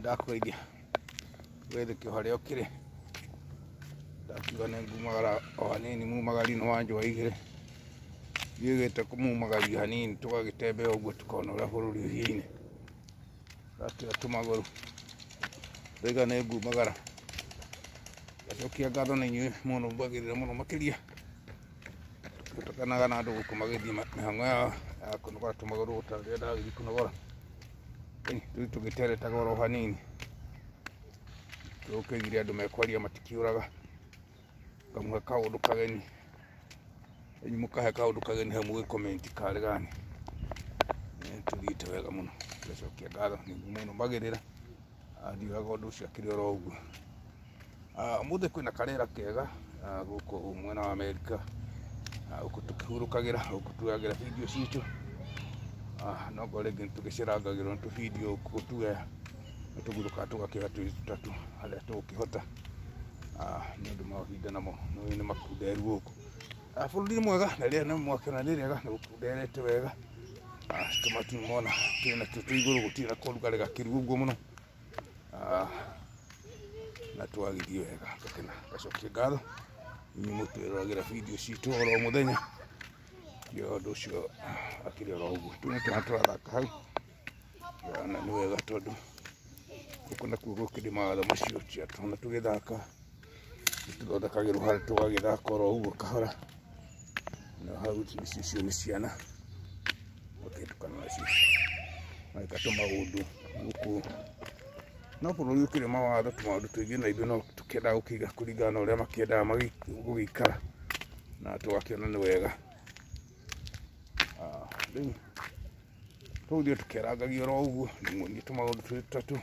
Ndakũgeithia wĩthĩke o harĩa ũkĩrĩ. Ndakiuga nĩ ngumagara o hanini mumagari nĩ wa njũa igĩrĩ. Thiĩte kũmumagaria hanini tũgagĩtembea ũguo tũkona ũrĩa bũrũri ũhiaine. Ndatiga tũmagũrũ ndaiga nĩ ngumagara. Ngacokia ngatho nĩ inyuĩ mũno mbagĩrĩra mũno makĩria. Tũkanaga na andũ gũkũ magĩthiĩ mĩhang'o yao ya kũnogora tũmagũrũ ta ũrĩa ndagĩthiĩ kũnogora. Rĩu tũgĩteretaga oro hanini. Tũkĩigire andũ mekwaria matikĩũraga. Ngamũhe kaũndũ kageni. Inyuĩ mũkahe kaũndũ kageni hau mũgĩ comment karĩ gani. Tũthiĩte wega mũno. Ngacokia ngatho nĩ inyuĩ mũno mbagĩrĩra. Ndiũraga ũndũ ũcio akĩrĩ oro ũguo. Ũmũthĩ kwĩna karĩera kega gũkũ mwena wa Amerika. Gũkũ tũkĩhurũkagĩra, gũkũ tuoyagĩra video citũ. No ngorwo rĩngĩ nĩtũgĩcerangagĩrwo nĩ tũbindio gũkũ tuoya, nĩtũguthũkaga tũgakĩoya twĩrĩ tũtatũ harĩa tũgũkĩhota nĩ ũndũ mahinda namo nĩũĩ nĩ makunderu gũkũ. Bũrũri nĩ mwega na rĩera nĩmwakĩona nĩ rĩega nĩ gũkunderete wega. Tũmatu nĩmwona twĩ natuo twĩ igũrũ gũtirĩ na korugarĩ gakĩru ũguo mũno. Na twagĩthiĩ wega ngakena ngacokia ngatho inyuĩ mũtwĩroragĩra video citũ oro mũthenya. Ndio ũndũ ũcio akĩrĩ oro ũguo. Tũu nĩ twana tũrathaka hau na nĩ wega tondũ gũkũ nakuo gũkĩrĩ mawatho macio tia twana tũgĩthaka nĩtũthondekagĩrwo harĩa tũgagĩthaka oro ũguo kahora. Na hau icio nĩ ciana ũkĩtukana nacio magĩka tũmaũndũ gũkũ. No bũrũri ũkĩrĩ mawatho tũmaũndũ tũingĩ na ithuĩ no tũkĩendaga gũkĩiga kũringana na ũrĩa makĩendaga gũgĩikara na tũgakĩona nĩ wega. Rĩu tũgũthiĩ tũkĩarangagia oro ũguo ndĩmuonie tũmaũndũ twĩ tũtatũ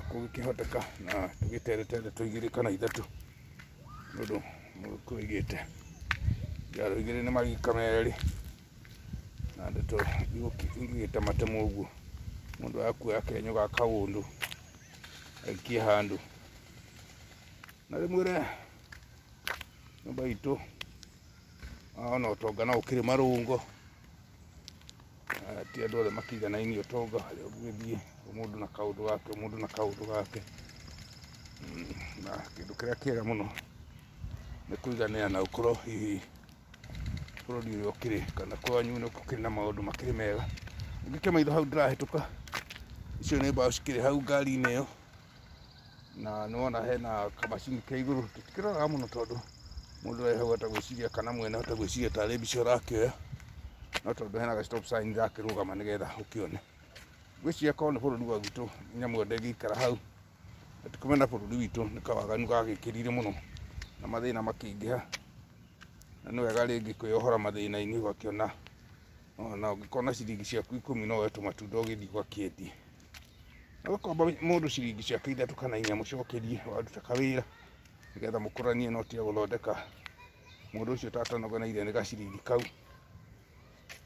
kũngĩkĩhoteka na tũgĩteretere twĩ igĩrĩ kana ithatũ nĩ ũndũ mũkũigĩte njiaro igĩrĩ nĩ marika merĩ na ndeto ingĩgĩte matemo ũguo mũndũ akuoya kenyũ ga kaũndũ aikie handũ na rĩmwĩre nyũmba itũ ona ũtonga no ũkĩrĩ marũngo. Ti andũ othe makĩiganainie ũtonga harĩa ũgũgĩthiĩ mũndũ na kaũndũ gake mũndũ na kaũndũ gake. Na kĩndũ kĩrĩa kĩega mũno nĩ kũiganĩra na ũkorwo hihi bũrũri ũrĩa ũkĩrĩ kana kwanyu nĩ gũkĩrĩ na maũndũ makĩrĩ mega. Ũngĩkia maitho hau ndĩrahĩtũka icio nĩ mbaũ cikĩrĩ hau ngari-inĩ ĩyo na nĩwona hena kamacini ke igũrũ. Tũtikĩroraga mũno tondũ mũndũ e hau atagwĩciria kana mwene atagwĩciria tarĩ mbica ũrakĩoya, no tondũ hena ga stop sign gakĩrũgama nĩgetha ũkĩone. Ngwĩciria korwo nĩ bũrũri wa gwitũ nyamũ ĩyo ndĩngĩikara hau. Na ti kũmena bũrũri witũ nĩ kawaganu gagĩkĩrire mũno na mathĩna makĩingĩha. Na nĩ wega rĩngĩ kwĩyohora mathĩna-inĩ ũgakĩona ona ũngĩkorwo na ciringi ciaku ikũmi no woe tũmatunda ũgĩthiĩ ũgakĩendie. Na ũgakomba mũndũ ciringi ciake ithatũ kana inya mũcokerie waruta kawĩra nĩgetha mũkũranie no tiga gũthondeka mũndũ ũcio ũtatanogeneire nĩ gaciringi kau.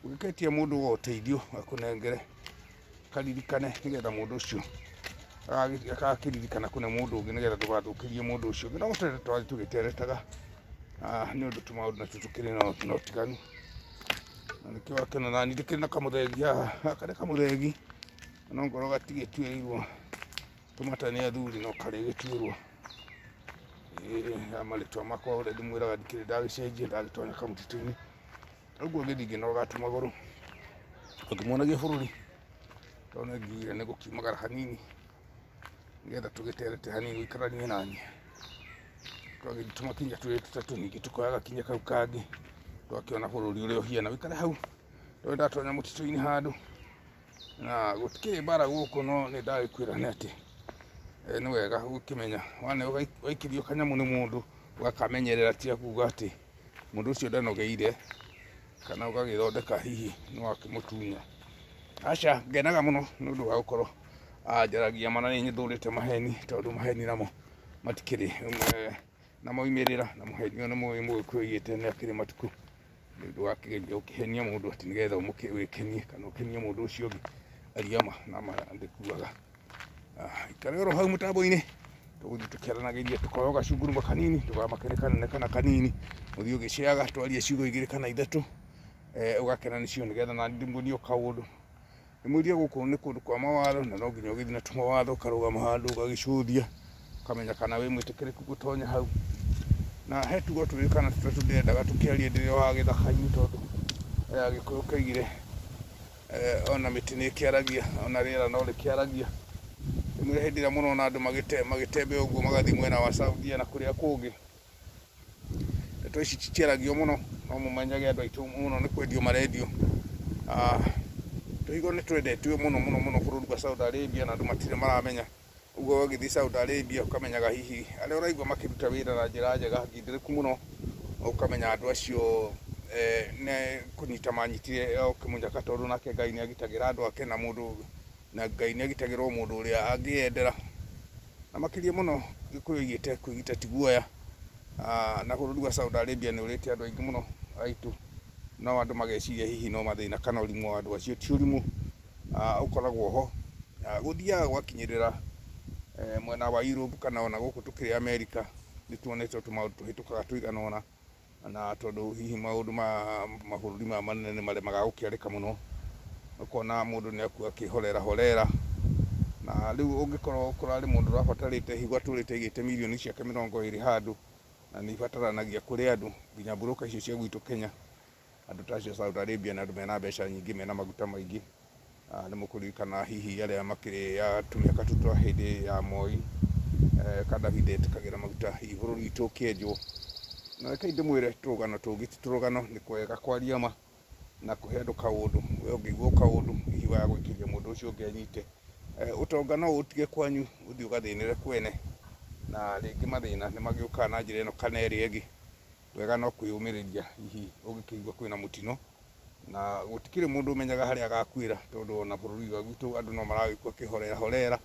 Ũngĩketia mũndũ wa ũteithio akũnengere karirikane nĩgetha mũndũ ũcio agakĩririkana kũne mũndũ ũngĩ nĩgetha ndũgathũkĩrie mũndũ ũcio ũngĩ. No gũtereta twathiĩ tũgĩteretaga nĩ ũndũ tũmaũndũ natuo tũkĩrĩ na ũtiganu. Na nĩkĩo wakĩona nani ndĩkĩrĩ na kamũthegi haha, gaka nĩ kamũthegi no ngorwo gatigĩtuĩrĩirwo tũmata nĩ athuri no karĩgĩtuĩrwo. Ĩĩ marĩtwa makwa ũrĩa ndĩmwĩraga ndikĩrĩ ndagĩcenjia ndagĩtonya kamũtitũ-inĩ. Ũguo ngĩthiĩ ngĩnogoraga tũmagũrũ ngĩmuonagia bũrũri tondũ nĩ ngiugire nĩ gũkiumagara hanini nĩgetha tũgĩterete hanini ũikaranie naniĩ. Twagĩthiĩ tũmakinya twĩrĩ tũtatũ ningĩ tũkoya gakinya kau kangĩ tũgakĩona bũrũri ũrĩa ũhiana. Ũikare hau tondũ ndatonya mũtitũ-inĩ handũ na gũtikĩrĩ mbara gũkũ no nĩ ndagĩkwĩra nĩ atĩ nĩ wega gũkĩmenya wane waikĩrio kanyamũ nĩ mũndũ ũgakamenyerera tiga kuga atĩ mũndũ ũcio ndanogeire kana ũgagĩthondeka hihi nĩ wakĩmũtunya. Aca ngenaga mũno nĩ ũndũ wa gũkorwo njaragia ma na nĩ nyĩthũrĩte maheni tondũ maheni namo matikĩrĩ na moimĩrĩra na mũheni ona mũĩ mũgĩkũyũ oigĩte nĩ akĩrĩ matukũ. Nĩ ũndũ wa kĩgerio ũkĩhenia mũndũ atĩ nĩgetha wĩkenie kana ũkenie mũndũ ũcio ũngĩ. Aria ma na ma ndĩkuaga. Ikara oro hau mũtambo-inĩ tũgũthiĩ tũkĩaranagĩria tũkoya gacunguruma kanini ndũgamake nĩ kanene kana kanini ũthiĩ ũgĩceaga twarie ciugo igĩrĩ kana ithatũ ũgakena nĩcio nĩgetha nani ndĩmuonie kaũndũ. Ndĩmwĩrire gũkũ nĩ kũndũ kwa mawatho, na no nginya ũgĩthiĩ na tũmawatho, ũkarũgama handũ ũgagĩcũthia, ũkamenya kana wĩ mwĩtĩkĩrĩku gũtonya hau. Na he tugo twĩrĩ kana tũtatũ ndĩrendaga tũkĩarie ndĩrĩ o haha gĩthaka-inĩ, tondũ Agĩkũyũ kaigire ona mĩtĩ nĩ ĩkĩaragia, ona rĩera no rĩkĩaragia. Rĩmwe hĩndĩ ĩrĩa mũrona andũ magĩtembea ũguo magathiĩ mwena wa Saudia na kũrĩa kũngĩ, ndeto ici citiaragio mũno, no mũmenyage andũ aitũ mũno nĩ kwendio marendio. Tũhigo nĩ twendetio mũno mũno mũno bũrũri wa Saudi Arabia, na andũ matirĩ maramenya. Ũguo ũgĩthiĩ Saudi Arabia ũkamenyaga hihi arĩa ũraigua makĩruta wĩra na njĩra njega ngindĩrĩku mũno, ũkamenya andũ acio nĩ kũnyita manyitire o kĩmũnyaka, tondũ nake Ngai nĩ agitagĩra andũ ake, na mũndũ na Ngai nĩ agitagĩra o mũndũ ũrĩa angĩyendera. Na makĩria mũno Gĩkũyũ oigĩte kwĩgita ti guoya. Na bũrũri wa Saudi Arabia nĩ ũrĩte andũ aingĩ mũno aitũ, no andũ mageciria hihi no mathĩna kana ũrimũ wa andũ acio. Ti ũrimũ ũkoragwo ho, gũthiaga gwakinyĩrĩra mwena wa Europe kana ona gũkũ tũkĩrĩ America, nĩ tuonete tũmaũndũ tũhĩtũkaga tũigana ũna, na tondũ hihi maũndũ ma mabũrũri maya manene nĩ maremaga gũkĩarĩka mũno, ũkona mũndũ nĩ akua akĩhorera horera. Na rĩu ũngĩkorwo kũrarĩ mũndũ ũrabatarĩte hihi gwatũrĩte aigĩte mirioni ciake 20 handũ, na nĩ ibataranagia kũrĩ andũ nginya mburũka icio cia gwitũ Kenya, andũ ta acio Saudi Arabia na andũ mena mbeca nyingĩ, mena maguta maingĩ. Nĩ mũkũririkana hihi arĩa makĩrĩ ya tũmĩaka tũtũ twa hĩndĩ ya Moi, Gaddafi ndetĩkagĩra maguta hihi bũrũri witũ ũkĩenjwo. Na rekei ndĩmwĩre tũrũgano tũngĩ ti tũrũgano, nĩ kwega kwaria ma na kũhe andũ kaũndũ. We ũngĩigua kaũndũ hihi waga gũikĩria mũndũ ũcio ũngĩ anyite. Ũtonga no ũtige kwanyu ũthiĩ ũgathĩnĩre kwene, na rĩngĩ mathĩna nĩ magĩũkaga na njĩra ĩno kana ĩrĩa ĩngĩ. Wega no kwĩyũmĩrĩria hihi ũngĩkĩigua kwĩna mũtino, na gũtikĩrĩ mũndũ ũmenyaga harĩa agakuĩra, tondũ ona bũrũri wa gwitũ andũ no maragĩkua kĩhorera horera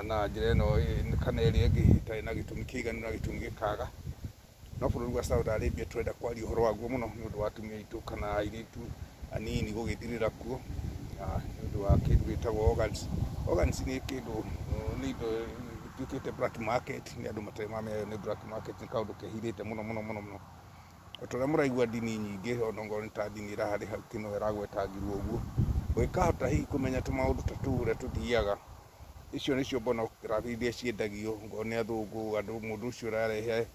na njĩra ĩno kana ĩrĩa ĩngĩ ĩtarĩ na gĩtũmi kĩiganu na gĩtũmi gĩkaga. No bũrũri wa Saudi Arabia tũrenda kwaria ũhoro waguo mũno nĩ ũndũ wa atumia aitũ kana airĩtu anini gũgĩthirĩra kuo, nĩ ũndũ wa kĩndũ gĩtagwo organs. Organs nĩ kĩndũ, nĩ indo ituĩkĩte black market, nĩ andũ matarĩ mamenya nĩ black market, nĩ kaũndũ kehithĩte mũno mũno mũno mũno. O ta ũrĩa mũraigua ndini nyingĩ, ona ongorwo nĩ ta ndini ĩraharĩ hau kĩno ĩragwetangirwo ũguo, ũngĩkahota hihi kũmenya tũmaũndũ ta tũu ũrĩa tũthiaga, icio nĩcio pornography iria ciendagio ongorwo nĩ athũngũ, andũ mũndũ ũcio ũrarehe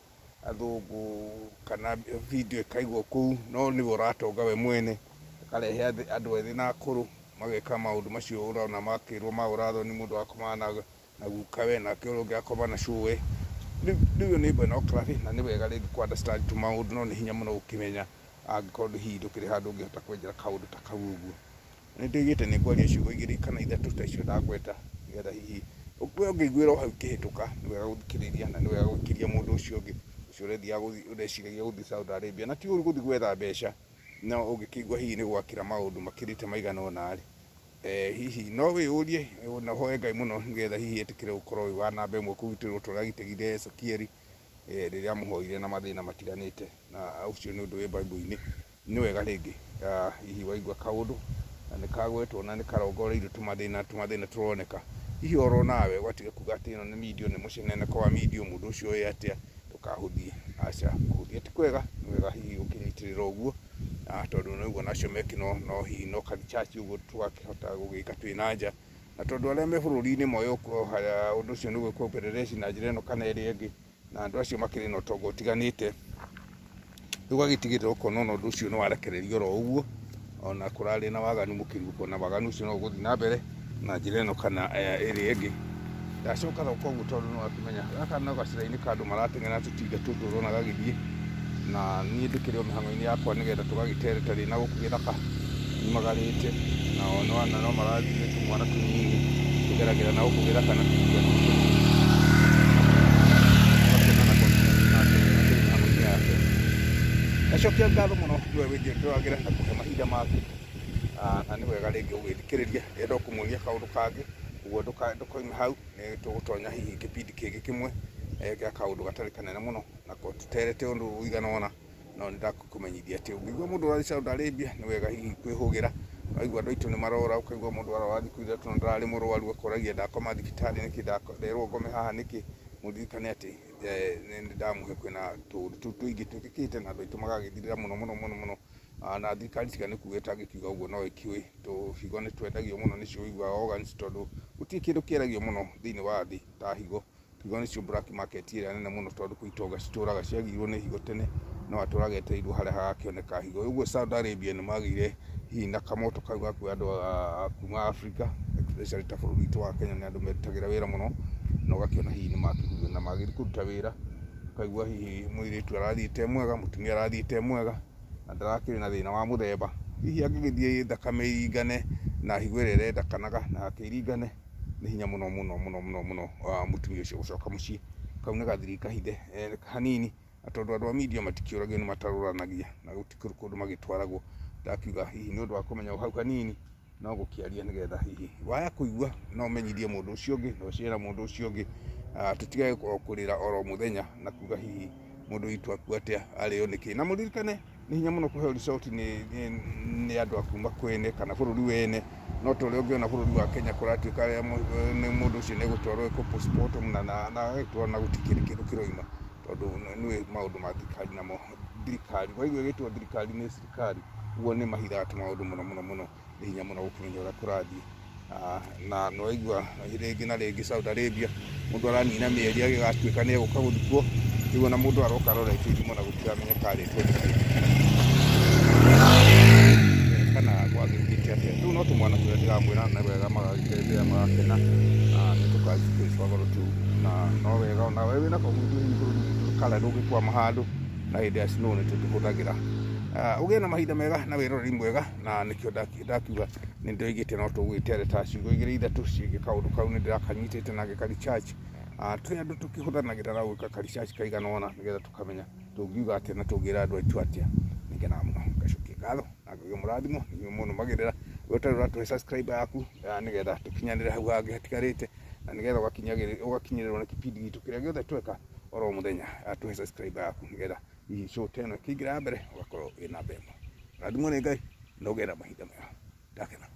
athũngũ kana video ĩkaigwo kũu, no nĩwe ũratonga we mwene, akarehe andũ ethĩ na akũrũ mageka maũndũ macio ũrona makĩrwo ma ũrathoni, mũndũ akomaga na gukawe, nake ũrĩa ũngĩ akoma na cũwe. Rĩu ĩyo nĩ pornography, na nĩ wega rĩngĩ kũ understand tũmaũndũ, no nĩ hinya mũno gũkĩmenya angĩkorwo hihi ndũkĩrĩ handũ ũngĩhota kwenjera kaũndũ ta kau ũguo. Nĩ ndoigĩte nĩ ngwaria ciugo igĩrĩ kana ithatũ ta icio ndagweta, nĩgetha hihi we ũngĩiguĩra o hau ikĩhĩtũka, nĩ wega gũthikĩrĩria na nĩ wega gũikĩria mũndũ ũcio ũngĩ ũcio ũreciragia gũthiĩ Saudi Arabia. Na ti ũru gũthiĩ gwetha mbeca, no ũngĩkĩigua hihi nĩ gwakĩra maũndũ makĩrĩte maigana ũna rĩ, hihi no wĩyũrie na ũhoe Ngai mũno nĩgetha hihi etĩkĩre gũkorwo wĩ wa namba ĩmwe kũgitĩrwo ta ũrĩa agitĩrire Ezekieli rĩrĩa amũhoire na mathĩna matiganĩte, na ũcio nĩ ũndũ wĩ Bible-inĩ. Nĩ wega rĩngĩ hihi waigua kaũndũ na nĩ kagwetwo na nĩ karongoreirio tũmathĩna tũmathĩna tũroneka, hihi oro nawe ũgatiga kuga atĩ ĩno nĩ media, nĩ mũceneneko wa media, mũndũ ũcio oĩ atĩa, ndũkahũthie. Aca, kũhũthia ti kwega, nĩ wega hihi ũkĩnyitĩrĩra ũguo, tondũ nĩ ũguo nacio mekĩno no hihi no ka research ũguo tũgakĩhota gũgĩka twĩ na nja, na tondũ arĩa me bũrũri-inĩ moĩ ũndũ ũcio nĩ gwĩkwo upelelezi na njĩra ĩno kana ĩrĩa ĩngĩ, na andũ acio makĩrĩ na ũtonga ũtiganĩte, rĩu ũgagĩtigĩrĩra ũkona ona ũndũ ũcio nĩ warekererio oro ũguo, ona kũrarĩ na waganu mũkĩru, ũkona waganu ũcio no ũgũthiĩ na mbere na njĩra ĩno kana ĩrĩa ĩngĩ. Ndacoka thoko ũguo tondũ nĩ wakĩmenya gaka no gacĩra-inĩ ka andũ marateng'era tũtinga tũtũ ũrona gagĩthiĩ, na niĩ ndĩkĩrĩ o mĩhang'o-inĩ yakwa nĩgetha tũgagĩtereta rĩ na gũkũ gĩthaka nyumagarĩte, na ona no marathiĩ tũmwana tũnini tũgeragĩra na gũkũ gĩthaka na tũtinga tũtũ. Ndacokia ngatho mũno nĩwe wĩnjĩtũragĩra na kũhe mahinda maku, na nĩ wega rĩngĩ ũgĩthikĩrĩria. Ndĩrenda kũmuonia kaũndũ kangĩ, ũguo ndũkoime hau, nĩ tũgũtonya hihi kĩbindi kĩngĩ kĩmwe gĩa kaũndũ gatarĩ kanene mũno, nako tũterete ũndũ ũigana ũna, no nĩ ndakũmenyithia atĩ ũngĩigua mũndũ ũrathiĩ Saudi Arabia nĩ wega hihi kwĩhũgĩra. Waigua andũ aitũ nĩ marora, ũkaigua mũndũ arora thikũ ithatũ na ndararĩ mũrwaru, akoragia ndakoma thibitarĩ nĩkĩ, nderwo ngome haha nĩkĩ. Mũririkane atĩ nĩ ndamũhe kwĩna tũũndũ tũu tũingĩ twĩkĩkĩte na andũ aitũ magagĩthirĩra mũno mũno mũno mũno Na thirikari tiga nĩ kuga ĩtangĩkiuga ũguo no ĩkiũĩ tũhigo nĩ twendagio mũno nĩcio ũiguaga organs, tondũ gũtirĩ kĩndũ kĩendagio mũno thĩinĩ wa thĩ ta higo. Higo nĩcio black market ĩrĩa nene mũno, tondũ kwĩ itonga citũraga ciagĩirwo nĩ higo tene, no atũraga etereirwo harĩa hagakĩoneka higo. Ũguo Saudi Arabia nĩ magĩire hihi na kamoto kau ga kuoya andũ a kuma Africa, especially ta bũrũri witũ wa Kenya, nĩ andũ merutagĩra wĩra mũno, na ũgakĩona hihi nĩ makĩhurio na magĩthiĩ kũruta wĩra, ũkaigua hihi mũirĩtu arathiĩte mwega, mũtumia arathiĩte mwega, na ndarakĩrĩ na thĩna wa mũthemba. Hihi angĩgĩthiĩ thakame iringane na higo ĩrĩa ĩrendekanaga na akĩiringane, nĩ hinya mũno mũno mũno mũno mũno mũtumia ũcio gũcoka mũciĩ. Kau nĩ gathiri kahithe hanini, na tondũ andũ a media matikĩũragio nĩ matarũranagia na gũtikĩrĩ kũndũ magĩtwaragwo. Ndakiuga hihi nĩ ũndũ wa kũmenya o hau hanini no gũkĩaria, nĩgetha hihi waya kũigua no ũmenyithie mũndũ ũcio ũngĩ na ũcere mũndũ ũcio ũngĩ, tũtigage o kũrĩra oro mũthenya na kuga hihi mũndũ witũ akua atĩa, arĩo nĩkĩ. Na mũririkane nĩ hinya mũno kũheo result nĩ andũ a kuma kwene kana bũrũri wene, no ta ũrĩa ũngĩona bũrũri wa Kenya kũratuĩka arĩa nĩ mũndũ ũcio nĩ egũtwarwo ĩkwo postmortem na agagĩtwarwo na gũtikĩrĩ kĩndũ kĩroima, tondũ nĩũĩ maũndũ ma thirikari namo thirikari waigua ĩgĩtwo thirikari nĩ thirikari, ũguo nĩ mahithaga tũmaũndũ mũno mũno mũno, nĩ hinya mũno gũkĩmenya ũrĩa kũrathiĩ. Na nĩ waigua rĩngĩ na rĩngĩ Saudi Arabia mũndũ aranina mĩeri agĩgatuĩka nĩ egũka gũthikwo, rĩu ona mũndũ aroka arorete ithimo na gũtiramenyeka arĩtwo nĩkĩ kana gwagĩthiĩte atĩa. Rĩu no tũmwana tũrĩa ndĩramwĩra nĩ wega magagĩtembea magakena, nĩ tũkari tũkĩrĩ twa goro tũu, na no wega ona we wĩna kũguthũ hihi bũrũri witũ kana ndũngĩkwama handũ, na hĩndĩ ya snow nĩ tũkĩhũthagĩra. Ũgĩe na mahinda mega na wĩroreri mwega, na nĩkĩo ndakiuga nĩ ndoigĩte no tũgwĩtereta ciugo igĩrĩ ithatũ ciĩgiĩ kaũndũ kau nĩ ndĩrakanyitĩte na ngĩka research. Twĩ andũ tũkĩhũthanagĩra na gwĩka ka research kaigana ũna nĩgetha tũkamenya tũngiuga atĩa na tũngĩra andũ aitũ atĩa. Nĩngenaga mũno, ngacokia ngatho na ngauga mũrathimo inyuĩ mũnũmagĩrĩra, we ũtarĩ ũratũhe subscribe yaku, nĩgetha tũkinyanĩre hau hangĩ hatigarĩte, na nĩgetha ũgakinyĩrĩrwo nĩ kĩbindi gitũ kĩrĩa gĩothe tweka oro mũthenya. Tũhe subscribe yaku nĩgetha hihi show ta ĩno ĩkĩingĩra ya mbere ũgakorwo wĩ namba ĩmwe. Rathimwo nĩ Ngai na ũgĩe na mahinda mega. Ndakena.